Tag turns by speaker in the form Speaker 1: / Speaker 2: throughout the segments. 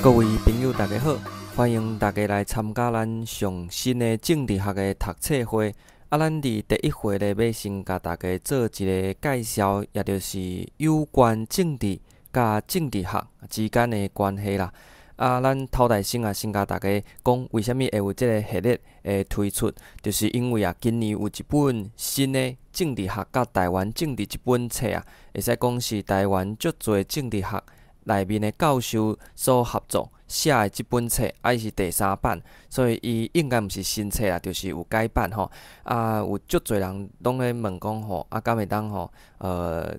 Speaker 1: 各位朋友，大家好，歡迎大家來參加咱上新的政治學的讀冊會。啊，咱佇第一回咧，欲先共大家做一个介紹，也就是有關政治佮政治學之間的關係啦。啊，咱頭代先啊，先共大家講，為啥物會有這个系列的推出，就是因為啊，今年有一本新的政治學佮台灣政治這本冊啊，會使講是台灣足濟政治學內面的教授所合作寫的這本冊，啊，伊是第三版，所以伊應該毋是新冊啦，就是有改版吼。啊，有足濟人攏咧問講吼，啊，敢會當吼，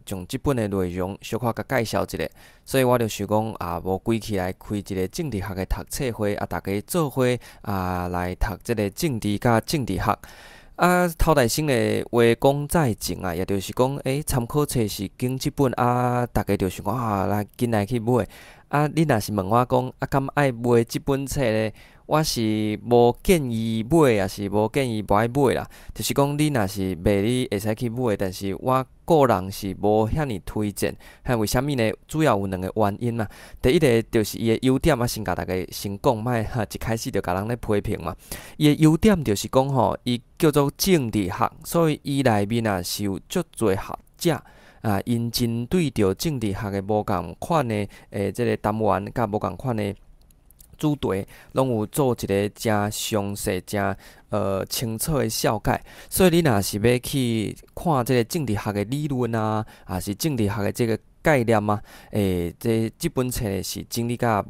Speaker 1: 將這本的內容小可共介紹一下，所以我就想講啊，無規氣來開一个政治學的讀冊會，啊，大家做伙啊來讀這个政治佮政治學。啊，頭代先的話講在前啊，也就是講，參考冊是揀這本啊，大家就想講啊，來緊來去買。啊，你若是問我講，啊，敢愛買這本冊咧？我是無建議買，也是無建議無愛買啦。就是講，你若是買，你會使去買，但是我個人是無遐爾推薦。哈，為啥物呢？主要有兩个原因啦。第一个就是伊的優點啊，先共大家先講，莫哈一開始就共人咧批評嘛。伊的優點就是講吼，伊叫做政治學，所以伊內面啊是有足濟學者啊，𪜶針對著政治學的無仝款的這个單元，佮無仝款的主題，攏有做一个誠詳細、誠清楚的紹介。所以你若是欲去看這个政治學的理論啊，抑是政治學的這个概念啊，這本冊是整理甲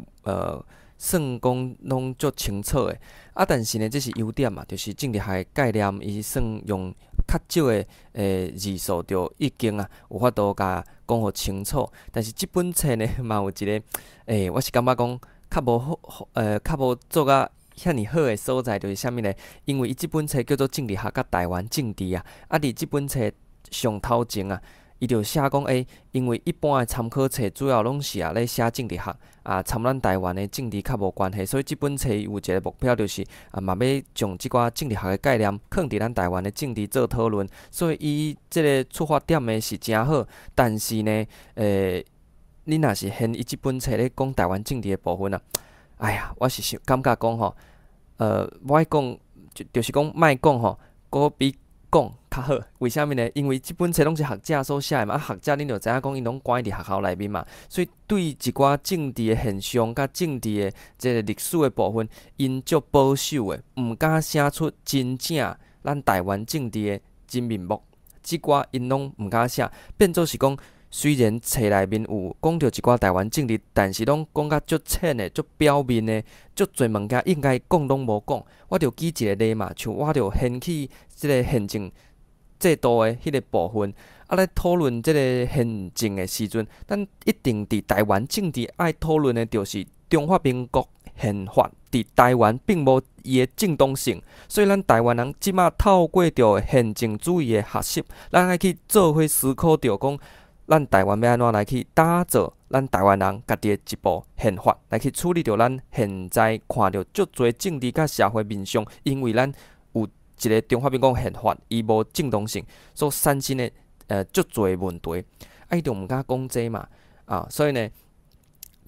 Speaker 1: 算講攏足清楚的。啊，但是呢，這是優點嘛，就是政治學的概念，伊算用較少的字數就已經啊有法度共講予清楚。但是這本冊呢，嘛有一个，我是感覺講較無好，較無做甲遐爾好的所在，就是啥物呢？因為伊這本冊叫做《政治學佮台灣政治》啊，啊，佇這本冊上頭前啊，伊就寫講，因為一般的參考冊主要攏是啊咧寫政治學，啊，參咱台灣的政治較無關係，所以這本冊有一个目標，就是啊，嘛欲將這寡政治學的概念囥佇咱台灣的政治做討論，所以伊這个出發點呢是誠好，但是呢，你若是現伊這本冊咧講台灣政治的部分啊，哎呀，我是想感覺講吼，無愛講，就是講莫講吼，閣比講較好。為啥物呢？因為這本冊攏是學者所寫的嘛，啊，學者恁就知影講，𪜶攏關佇學校內面嘛，所以對一寡政治的現象佮政治的這个歷史的部分，𪜶足保守的，毋敢寫出真正咱台灣政治的真面目，這寡𪜶攏毋敢寫，變做是講，雖然冊內面有講著一寡台灣政治，但是攏講甲足淺的、足表面的、足濟物件應該講攏無講。我就舉一个例嘛，像我就掀起這个憲政制度的彼个部分，啊，咧討論這个憲政的時陣，咱一定佇台灣政治愛討論的，就是中華民國憲法佇台灣並無伊的正當性，所以咱台灣人這馬透過著憲政主義的學習，咱愛去做伙思考著講，咱台灣欲按怎來去打造咱台灣人家己的一部憲法，來去處理著咱現在看著足濟政治佮社會面上，因為咱有一个中華民國憲法，伊無正當性所產生的足濟問題，啊，伊就毋敢講這嘛，啊，所以呢，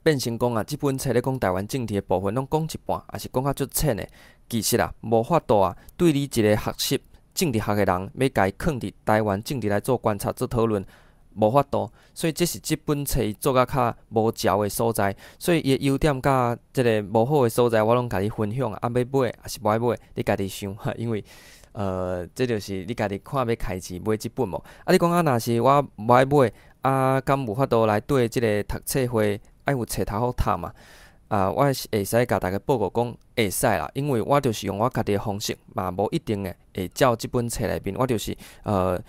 Speaker 1: 變成講啊，這本冊咧講台灣政治的部分，攏講一半，抑是講較足淺的，其實啊，無法度啊，對你一个學習政治學的人，欲共伊囥佇台灣政治來做觀察、做討論，無法度，所以這是這本冊做甲較無嚼的所在。所以伊的優點佮這个無好的所在，我攏共你分享。啊，欲買抑是無愛買，你家己想。因為，這就是你家己看欲開錢買這本無。啊，你講啊，若是我無愛買，啊，敢有法度來對這个讀冊會愛有冊頭予讀嘛？啊，我是會使共大家報告講會使啦，因為我就是用我家己的方式，嘛無一定的會照這本冊內面，我就是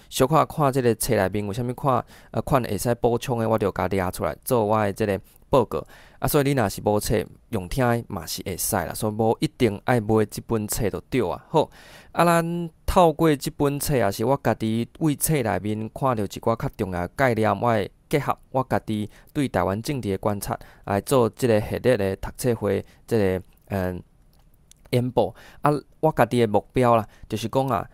Speaker 1: 小可看這个冊內面有啥物款款會使補充的，我就共掠出來做我的這个報告。啊，所以你若是無冊用聽的嘛是會使啦，所以無一定愛買這本冊就對啊。好，啊，咱透過這本冊，抑是我家己對冊內面看著一寡較重要的概念，我會結合我家己對台灣政治的觀察來做這个系列的讀冊會，這个演報。啊，我家己的目標啦，就是講啊，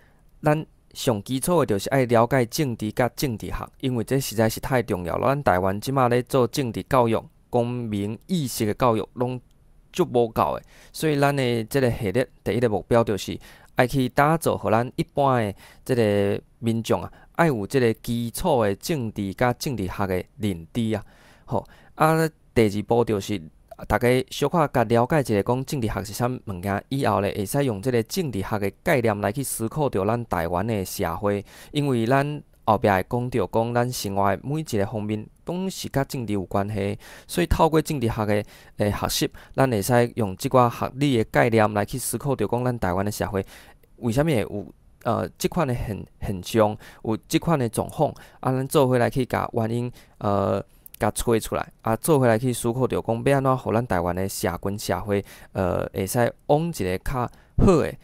Speaker 1: 咱上基礎的就是愛了解政治佮政治學，因為這實在是太重要了。咱台灣這馬咧做政治教育、公民意識的教育，攏足無夠的。所以咱的這个系列第一个目標就是愛去打造，予咱一般的這个民眾啊，愛有這个基礎的政治佮政治學的認知啊。好，啊，第二步就是逐家小可共了解一下，講政治學是啥物物件，以後咧會使用這个政治學的概念來去思考著咱台灣的社會，因為咱後壁會講著講咱生活的每一个方面，攏是佮政治有關係，所以透過政治學的學習，咱會使用這寡學理的概念來去思考著講咱台灣的社會為啥物會有這款的現象，有這款的狀況，啊，咱做伙來去共原因共揣出來，啊，做伙來去思考著講欲按怎予咱台灣的社群社會，會使往一个較好的、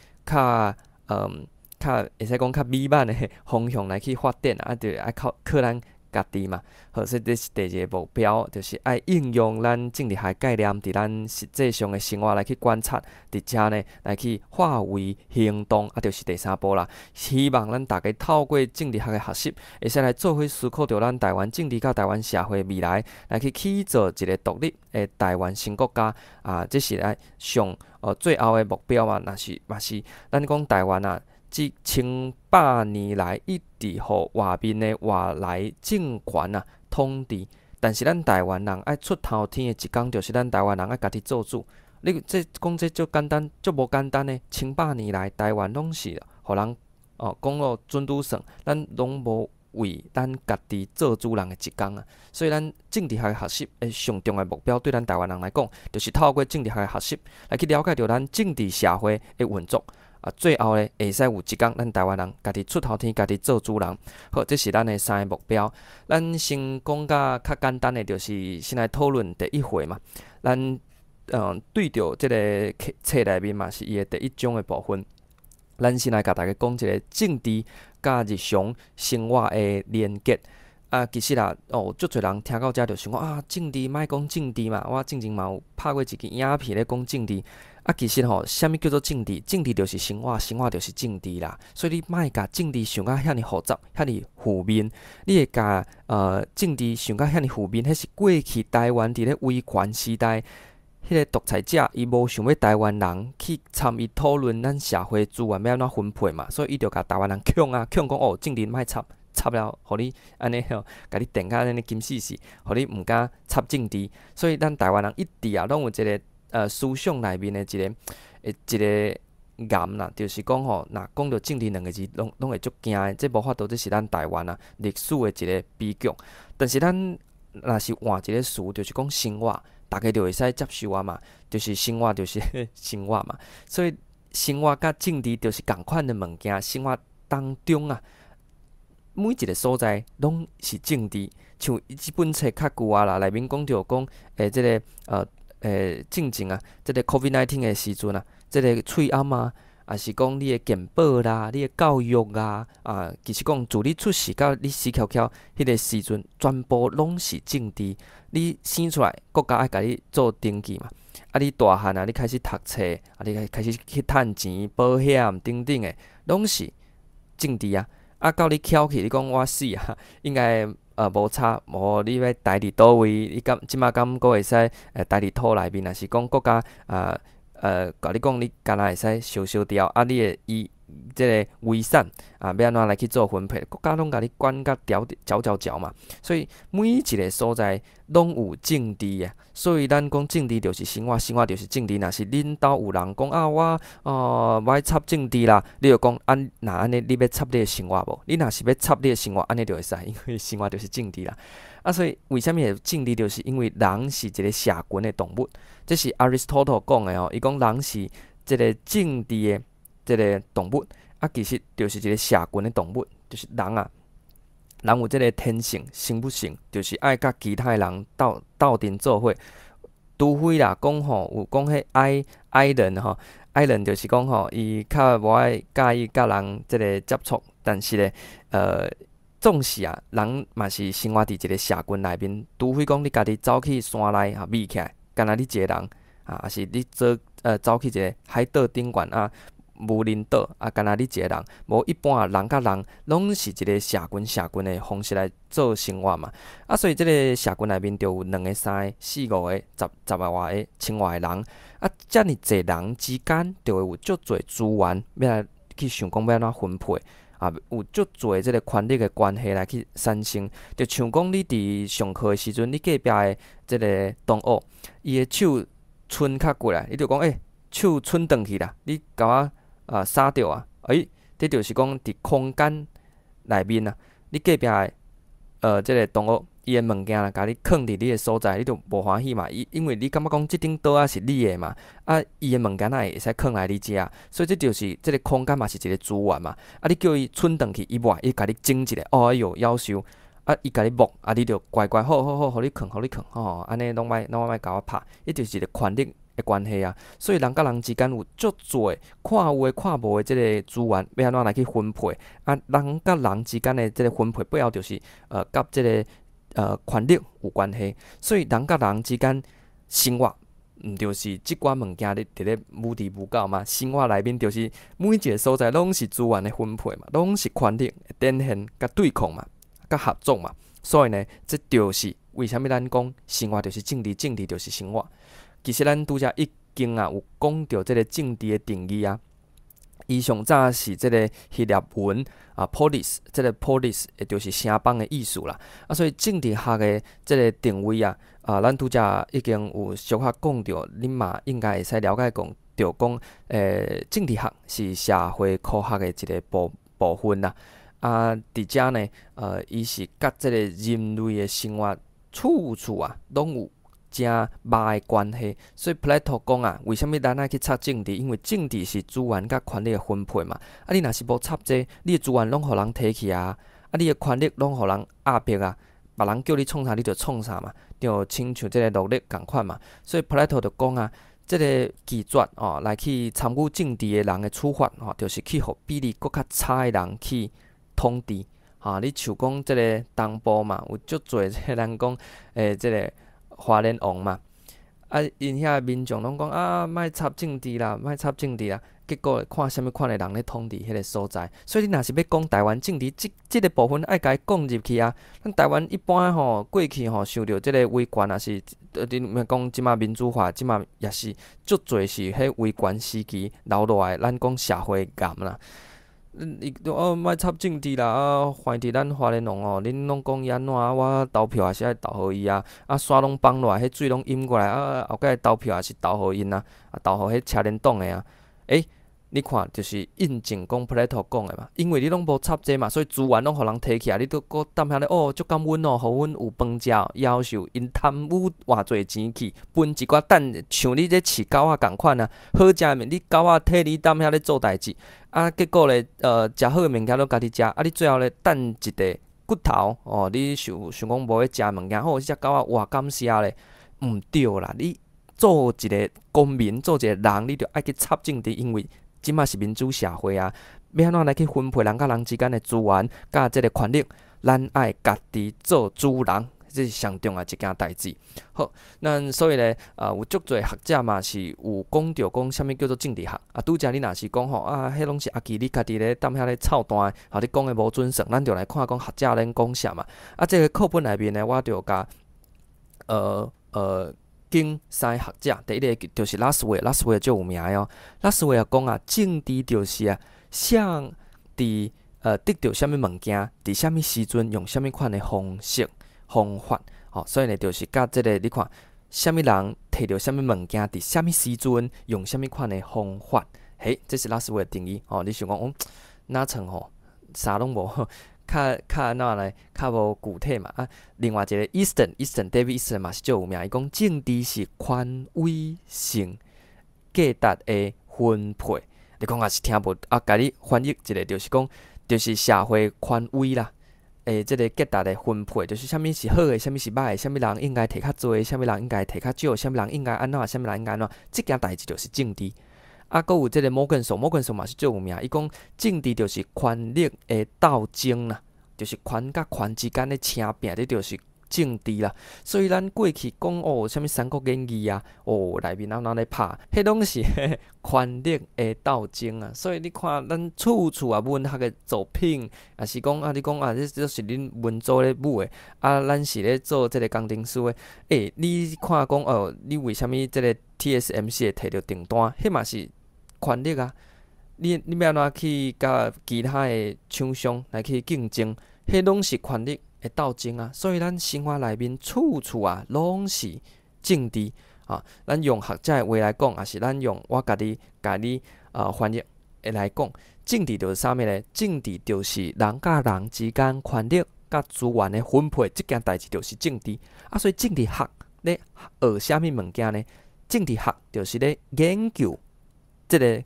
Speaker 1: 較會使講較美滿的方向來去發展，啊，就愛靠咱家己嘛。好，所以這是第二个目標，就是愛應用咱政治學概念，佇咱實際上的生活來去觀察，佇遮呢來去化為行動，啊，就是第三步啦。希望咱逐家透過政治學的學習，會使來做伙思考著咱台灣政治佮台灣社會未來，來去起造一个獨立的台灣新國家。啊，這是咱上最後的目標嘛。若是嘛是咱講台灣啊，這千百年來一直予外面的外來政權啊統治，但是咱台灣人愛出頭天的一工，就是咱台灣人愛家己做主。你這講這足簡單，足無簡單的。千百年來，台灣攏是予人哦講予準拄算，咱攏無為咱家己做主人的一工啊。所以咱政治學的學習的上重要目標，對咱台灣人來講，就是透過政治學的學習來去了解著咱政治社會的運作。啊，最後咧，會使有一工，咱台灣人家己出頭天，家己做主人。好，這是咱的三个目標。咱先講甲較簡單的，就是先來討論第一回嘛。咱對著這个冊內面嘛，是伊的第一章的部分。咱先來共大家講一个政治佮日常生活的連結。啊，其實啦，哦，足濟人聽到遮就想講啊，政治莫講政治嘛。我進前嘛有拍過一支影片咧講政治。啊，其實吼，啥物叫做政治？政治就是生活，生活就是政治啦。所以你莫共政治想甲遐爾複雜、遐爾負面。你會共政治想甲遐爾負面，彼是過去台灣佇咧威權時代，彼个獨裁者伊無想欲台灣人去參與討論咱社會資源欲按怎分配嘛，所以伊就共台灣人恐啊，恐講哦，政治莫插，插了，予你按呢吼，共你電甲按呢金死死，予你毋敢插政治。所以咱台灣人一直啊，攏有一个思想內面的一个癌啦，就是講吼，若講著政治兩个字，攏會足驚的。這無法度，這是咱台灣啊歷史的一个悲劇。但是咱若是換一个詞，就是講生活，逐家就會使接受啊嘛。就是生活就是生活嘛。所以生活佮政治就是仝款的物件。生活當中啊，每一个所在攏是政治。像這本冊較舊啊啦，內面講著講，這个進前啊，這个 COVID-19 的時陣啊，這个喙罨啊，抑是講你的健保啦、你的教育啊，啊，其實講自你出世到你死翹翹彼个時陣，全部攏是政治。你生出來，國家愛共你做登記嘛。啊，你大漢啊，你開始讀冊，啊，你開始去趁錢、保險等等的，攏是政治啊。啊，到你翹起，你講我死啊，應該無差，無你欲待佇佗位，你敢這馬敢閣會使待佇土內面，抑是講國家啊共你講，你敢若會使燒燒掉，啊，你的遺這个遺產啊，欲按怎來去做分配，國家攏共你管甲牢牢牢牢嘛。所以每一个所在攏有政治啊，所以咱講政治就是生活，生活就是政治。若是恁兜有人講啊，我哦無愛插政治啦，你就講啊，若按呢你欲插你的生活無？你若是欲插你的生活，按呢就會使，因為生活就是政治啦。啊，所以為啥物會政治？就是因為人是一个社群的動物，這是 Aristotle 講的哦。伊講人是這个政治的這个動物，啊，其實就是一个社群的動物，就是人啊，人有這个天性、生物性，就是愛佮其他的人鬥陣做伙。除非啦，講吼有講彼 I 人吼，I 人就是講吼，伊較無愛佮意佮人這个接觸，但是咧，總是啊，人嘛是生活佇一个社群內面，除非講你家己走去山內哈匿起來，干焦你一个人啊，抑是你走去一个海島頂懸啊。無人島，啊，干焦你一个人，無一般啊，人佮人攏是一个社群社群的方式來做生活嘛。啊，所以這个社群內面就有兩个、三个、四五个、十十外个、千外个人。啊，遮爾濟人之間，就會有足濟資源，欲來去想講欲按怎分配。啊，有足濟這个權力的關係來去產生。就像講你佇上課的時陣，你隔壁的這个同學，伊的手伸較過來，你就講欸，手伸轉去啦，你共我啊捎著啊，欸，這就是講佇空間內面啊，你隔壁的這个同學，伊的物件若共你囥佇你的所在，你就無歡喜嘛。伊因為你感覺講這頂桌仔是你的嘛，啊，伊的物件哪會會使囥來你遮？所以這就是這个空間嘛是一个資源嘛。啊，你叫伊伸轉去，伊無愛，伊共你整一下，哦哎喲，夭壽！啊，伊共你摸，啊，你就乖乖，好好好，予你囥，予你囥，吼，按呢攏莫攏莫共我拍，彼就是一个權力的關係啊。所以人佮人之間有足濟看有的看無的這个資源，欲按怎來去分配？啊，人佮人之間的這个分配背後就是佮這个權力有關係。所以人佮人之間生活，毋就是這寡物件咧佇咧舞佇舞搞嗎？生活內面就是每一个所在攏是資源的分配嘛，攏是權力的展現佮對抗嘛，佮合作嘛。所以呢，這就是為啥物咱講生活就是政治，政治就是生活。其實咱拄才已經啊有講著這个政治的定義啊。伊上早是這个希臘文啊，polis，這个 polis 也就是城邦的意思啦。啊，所以政治學的這个定位啊，啊，咱拄才已經有小可講著，恁嘛應該會使了解講，著講，政治學是社會科學的一个部分啦。啊，佇遮呢，伊是佮這个人類的生活處處啊，攏有誠密的關係。所以柏拉圖講啊，為啥物咱愛去插政治？因為政治是資源佮權力的分配嘛。啊，你若是無插這個，你的資源攏予人提去啊，啊，你的權力攏予人壓迫啊，別人叫你創啥你就創啥嘛，就親像這个奴隸仝款嘛。所以柏拉圖就講啊，這个拒絕哦來去參與政治的人的處罰吼，就是去予比你閣較差的人去統治。哈，你像講這个東部嘛，有足濟這个人講，這个花蓮王嘛，啊，𪜶遐民眾攏講啊，莫插政治啦，莫插政治啦。結果看啥物款的人咧統治彼个所在。所以你若是欲講台灣政治，這個部分愛共伊講入去啊。咱台灣一般吼過去吼受著這个威權，也是，你毋講這馬民主化，這馬也是足濟是彼威權時期留落來，咱講社會癌啦。伊哦，莫插政治啦！啊，反正咱花蓮王哦，恁攏講伊按怎，我投票也是愛投予伊啊。啊，山攏崩落來，彼水攏淹過來，啊，後蓋投票也是投予𪜶啊，啊，投予彼車輪黨的啊。欸，你看，就是印證講柏拉圖講的嘛，因為你攏無插這嘛，所以資源攏予人提起來，你都閣踮遐咧哦，足感恩哦，予阮有飯食，夭壽𪜶貪污偌濟錢去，分一寡等，像你這飼狗仔仝款啊，好食的物，你狗仔替你踮遐咧做代誌，啊，結果咧，食好的物件攏家己食，啊，你最後咧等一塊骨頭，哦，你想想講無咧食物件，好，這隻狗仔哇感謝咧，毋對啦，你做一个公民，做一个人，你著愛去插政治，因為這馬是民主社會啊，欲按怎來去分配人佮人之間的資源，佮這个權力，咱愛家己做主人，這是上重要一件代誌。好，咱所以咧，有足濟學者嘛是有講著講啥物叫做政治學。啊，拄才你若是講吼，啊，彼攏是阿基你家己咧踮遐咧操蛋，吼，你講的無準繩，咱就來看講學者咧講啥嘛。啊，這个課本內面呢，我就共揀三个學者，第一个就是拉斯維爾，拉斯維爾足有名的哦。拉斯維爾講啊，政治就是啊，誰佇得著啥物物件，佇啥物時陣用啥物款的方式方法，吼，所以呢，就是佮這个你看，啥物人提著啥物物件，佇啥物時陣用啥物款的方法，嘿，這是拉斯維爾定義，吼，你想講，哦，哪像吼，啥攏無，較較按怎咧，較無具體嘛。啊，另外一个 Easton，Easton，David Easton 嘛是足有名，伊講政治是權威性價值的分配。你講也是聽無啊？共你翻譯一下，就是講，就是社會權威啦，這个價值的分配，就是啥物是好的，啥物是歹的，啥物人應該提較濟，啥物人應該提較少，啥物人應該按怎，啥物人應該按怎，這件代誌就是政治。啊，閣有這个摩根索，摩根索嘛是足有名，伊講政治就是權力的鬥爭啦，就是權佮權之間的拚拚，這就是政治啦。所以咱過去講哦，啥物《三國演義》啊，哦，內面按怎咧拍，彼攏是權力的鬥爭啊。所以你看，咱處處啊文學的作品，抑是講啊，你講啊，這是恁文組咧舞的，啊，咱是咧做這个工程師的。欸，你看講哦，你為啥物這个 TSMC 會提著訂單？彼嘛是權力啊！你欲按怎去佮其他的廠商來去競爭？彼攏是權力的鬥爭啊！所以咱生活內面處處啊，攏是政治啊。咱用學者的話來講，抑是咱用我家己共你翻譯的來講，政治就是啥物呢？政治就是人佮人之間權力佮資源的分配，這件代誌就是政治。啊，所以政治學咧學啥物物件呢？政治學就是咧研究這个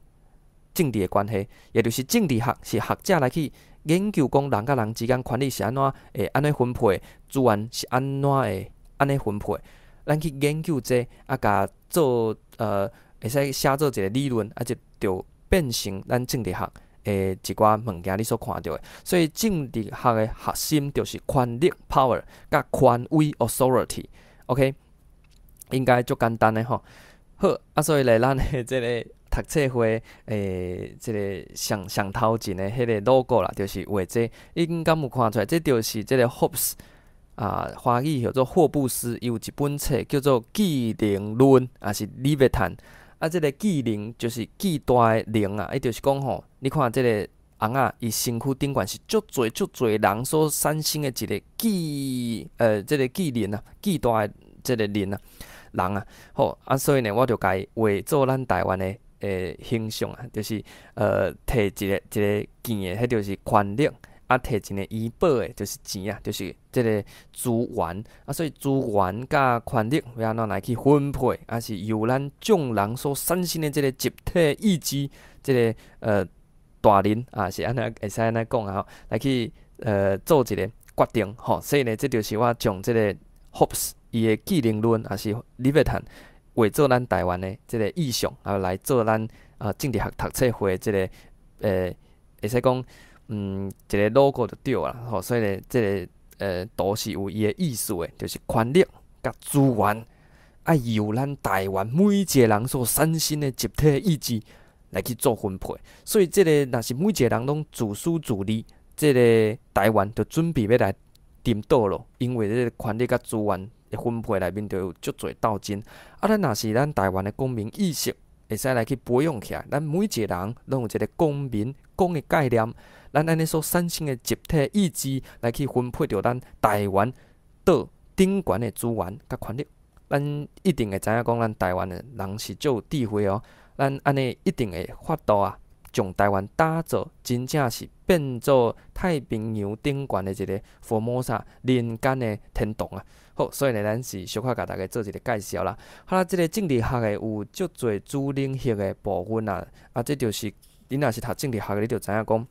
Speaker 1: 政治的關係，也就是政治學是學者來去研究講人佮人之間權力是按怎會按呢分配，資源是按怎會按呢分配。咱去研究這個，啊，共做會使寫做一个理論，啊，就變成咱政治學的一寡物件，你所看著的。所以政治學的核心就是權力 power 佮權威 authority。OK，應該足簡單的吼。好，啊，所以咧，咱的這个讀冊會這个上上頭前的彼个 logo 啦，就是畫這個，你敢有看出來？這就是這个 Hobbes 啊，華語叫做霍布斯，伊有一本冊叫做《巨能論》，抑是利維坦。啊，這个巨能就是巨大的能啊，伊就是講吼，你看這个尪仔，伊身軀頂懸是足濟足濟人所產生的一个這个巨能啊，巨大的這个能啊，人啊，好啊，所以呢，我就共伊畫做咱台灣的形象啊，就是提一個一个劍的，彼就是權力；啊，提一个衣寶的，就是錢啊，就是這个資源。啊，所以資源佮權力欲按怎來去分配，抑是由咱眾人所產生的這个集體意志，這个大人啊，是按呢會使按呢講啊吼，來去做一个決定吼。所以呢，這就是我將這个 Hobbes 伊的巨能論，抑是利維坦畫做咱台灣的這个意象，啊，來做咱政治學讀冊會這个會使講一个 logo 就對啦吼。所以呢，這个圖是有伊的意思的，就是權力佮資源愛由咱台灣每一个人所產生的集體意志來去做分配。所以這个若是每一个人攏自私自利，這个台灣就準備欲來顛倒咯，因為這个權力佮資源的分配內面就有足濟鬥爭。啊，咱若是咱台灣的公民意識會使來去培養起來，咱每一个人攏有一个公民公的概念，咱按呢所產生的集體意志來去分配著咱台灣島頂懸的資源佮權力，咱一定會知影講，咱台灣的人是足有智慧哦。咱按呢一定會法度啊，將台灣打造真正是變做太平洋頂懸的一个福摩薩人間的天堂啊！好，所以呢，咱是小可共大家做一个介紹啦。好啦，這个政治學的有足濟主領域的部分啊，啊，這就是你若是讀政治學的，你就知影講，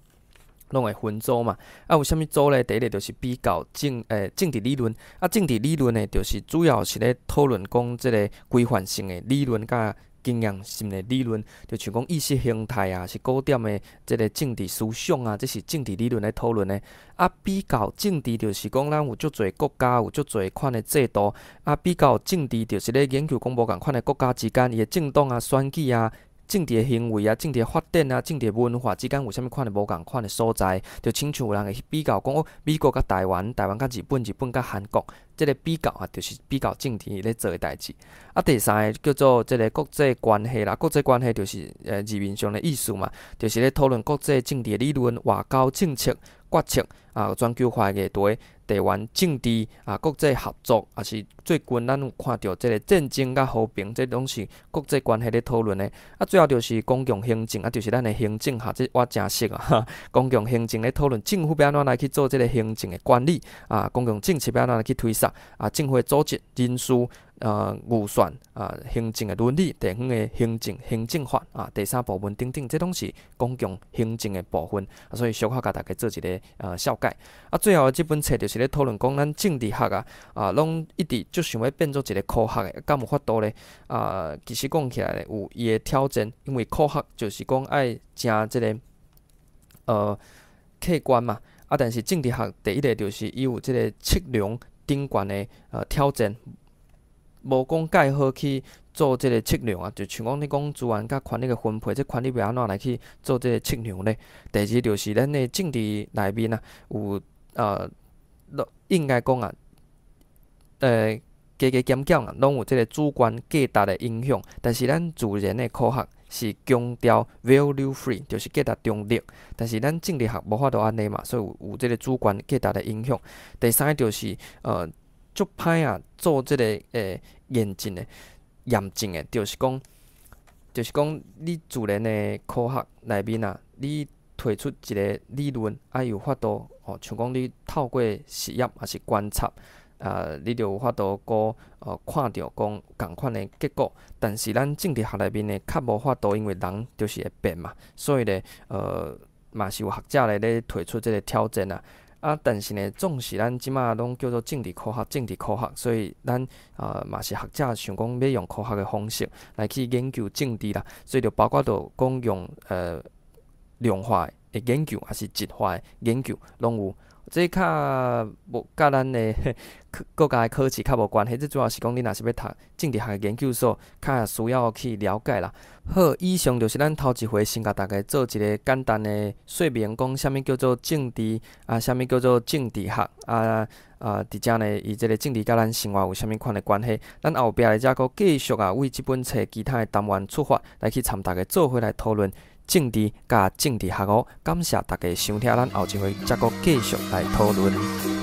Speaker 1: 攏會分組嘛。啊，有啥物組咧？第一个就是比較政治理論。啊，政治理論呢，就是主要是咧討論講這个規範性的理論佮經驗性的理論，就像講意識形態啊，是古典的這个政治思想啊，這是政治理論咧討論的。啊，比較政治就是講咱有足濟國家，有足濟款的制度。啊，比較政治就是咧研究講無仝款的國家之間，伊的政黨啊、選舉啊、政治的行為啊、政治的發展啊、政治的文化之間有啥物款的無仝款的所在，就親像有人會去比較講哦，美國佮台灣，台灣佮日本，日本佮韓國，這个比較啊，就是比較政治咧做的代誌。啊，第三个叫做這个國際關係啦，國際關係就是字面上的意思嘛，就是咧討論國際政治的理論、外交政策、決策啊，全球化的議題、地緣政治啊、國際合作，抑是最近咱有看著這个戰爭佮和平，這攏是國際關係咧討論的。啊，最後就是公共行政，啊，就是咱的行政學，這我誠熟啊。公共行政咧討論政府欲按怎來去做這个行政的管理啊，公共政策欲按怎來去推捒啊，政府的組織、人事、預算啊，行政的倫理、地方的行政、行政法啊，第三部門等等，這攏是公共行政的部分。啊，所以小可共大家做一个紹介。啊，最後的這本冊就是咧討論講咱政治學啊，啊，攏一直足想欲變做一个科學的，敢有法度咧？啊，其實講起來咧，有伊的挑戰，因為科學就是講愛誠這个客觀嘛。啊，但是政治學第一个就是伊有這个測量。頂懸的挑戰，無講蓋好去做這个測量啊，就像講你講資源佮權力的分配，這權力欲按怎來去做這个測量咧？第二就是咱的政治內面啊，有應該講啊，加加減減啊，攏有這个主觀價值的影響。但是咱自然的科學是強調 value free，就是價值中立。但是咱政治學無法度按呢嘛，所以有這个主觀價值的影響。第三就是足歹啊，做這个驗證的驗證的，就是講你自然的科學內面啊，你提出一个理論，啊有法度吼，像講你透過實驗抑是觀察，啊，你就有法度閣看著講仝款的結果。但是咱政治學內面呢，較無法度，因為人就是會變嘛，所以咧，嘛是有學者咧咧提出這个挑戰啊。啊，但是呢，總是咱這馬攏叫做政治科學，政治科學，所以咱嘛是學者想講欲用科學的方式來去研究政治啦，所以就包括著講用量化的研究，抑是質化的研究，攏有。這較無佮咱的國家的考試較無關係，這主要是講你若是欲讀政治學的研究所，較需要去了解啦。好，以上就是咱頭一回先共大家做一个簡單的說明，講啥物叫做政治，啊，啥物叫做政治學，啊，佇遮呢，伊這个政治佮咱生活有啥物款的關係？咱後壁咧才閣繼續啊，為這本冊其他的單元出發，來去參大家做伙來討論政治佮政治學哦。感謝大家收聽，咱後一回才閣繼續來討論。